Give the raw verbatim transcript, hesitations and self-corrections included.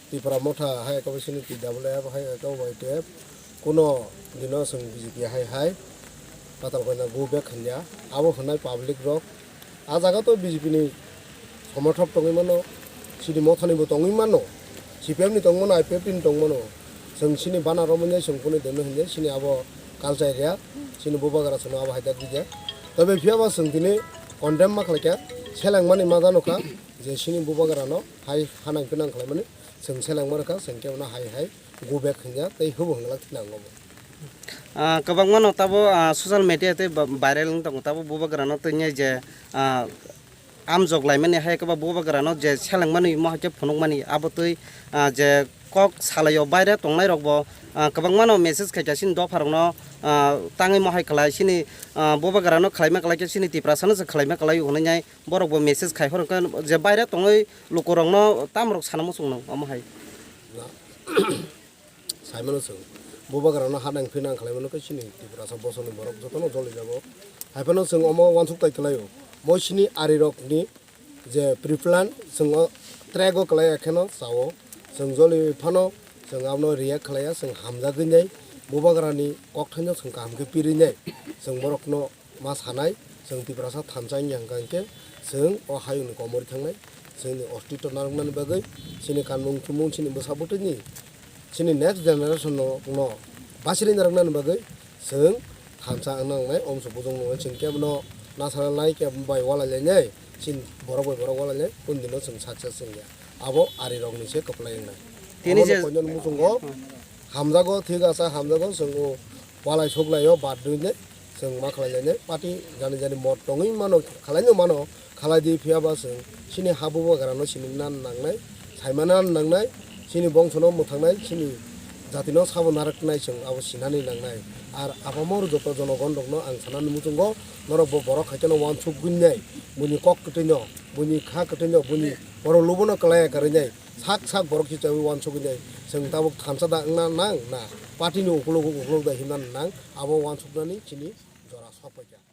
Tipra Motha hai eko sini T W F hai eko Y T F kuno dino chwng B J P hai hai patal koina go back hanya abo hwnai public rok a jaga to B J P ni somorthok tongwi mano, sini Mothani bo tongwi mano, C P M ni tongmano, I P F T ni tongmano, chwng sini bana romwi chwng kuni dino hinjai sini abo culture ya sini bubagra chwngno abo hai da dija. Tobe phiya ba chwng tini condemn ma khlaikha, selengmani ma jano kha je sini bubagra no hai hanang pinang khlaimani. Chwng selengma rwkha, chwng khe bono hai hai go back hwnjak tei hubu hwnglak thwina nango bo. Ah, kwbangma no tabo, ah, social media tei ba-, viral wng tongo, tabo bubagra no twi nai je, ah, amjok laimani hai kwba bubagra no je selengmani mo hai khe phunukmani abo twi, ah, je kok salaio baire tongnai rok bo, ah, kwbangma no message khaikha chini dopha rok no, ah, tangwi mo hai khlai chini, ah, bubagra no khlaima khlai khe chini Tiprasa no se khlaima khlai hwnwi nai borok bo message khai horo khe je baire tongwi lukurokno tamrok sana muchung nang omo hai. Na. Saimano chwng. Bubagrano ha nang phi nang khlaimano khe chini Tiprasa bosongni borok jotono jolijago. Haiphano chwng omo uansuk tai kwlaio. Bo chini arirokni je pre-plan chwng o track o kwlaiya kheno chao. Chwng joli phano chwng abono react khlaiya, chwng hamjagwi nai bubagrani kokthaino chwng kaham khe pirwi nai. Chwng borokno ma sanai, chwng Tiprasa thansa wngya hwnkha hinkhe chwng o hayungni komorwi thangnai, chwngni ostitw narwknani bagwi, chini kanmung thumung, chini bwsa bwtwini, chini next generation no, no bachirwi narwknani bagwi chwng thansa wngna nangnai, omso bujong nungnai, chwng kebono nasara lai kebo bai walai lainai, chini borok bai borok walai lai, kundino chwng success wngya. Abo arirokni se kwplai wngnai. Tini omono je koinani muchungo hamjago, thik asa hamjago, chwng o walai suklaio, bad rwinai. Chwng ma khlai lainai, party jani jani mot tongwi mano, khlai no mano, khlai di phiya ba chwng chini ha bubagrano sini nan nangnai, saimana nangnai, chini bongsono mwthangnai, chini jatino sabo narwknai chwng abo sinani nangnai. Ar apamor joto jonogon rokno ang sanani muchungo norok bo borok hai kheno uansuk gwinnai, buini kok kwtwino, buini kha kwtwino, buini borok lubono kwlaiya kwrwinai, sak sak borok khichawi uansuk gwinnai, chwng tabuk thansa da wngna nang na, party ni ukuluk ukuluk da himna nang, abo uansuknani chini jora sok paikha.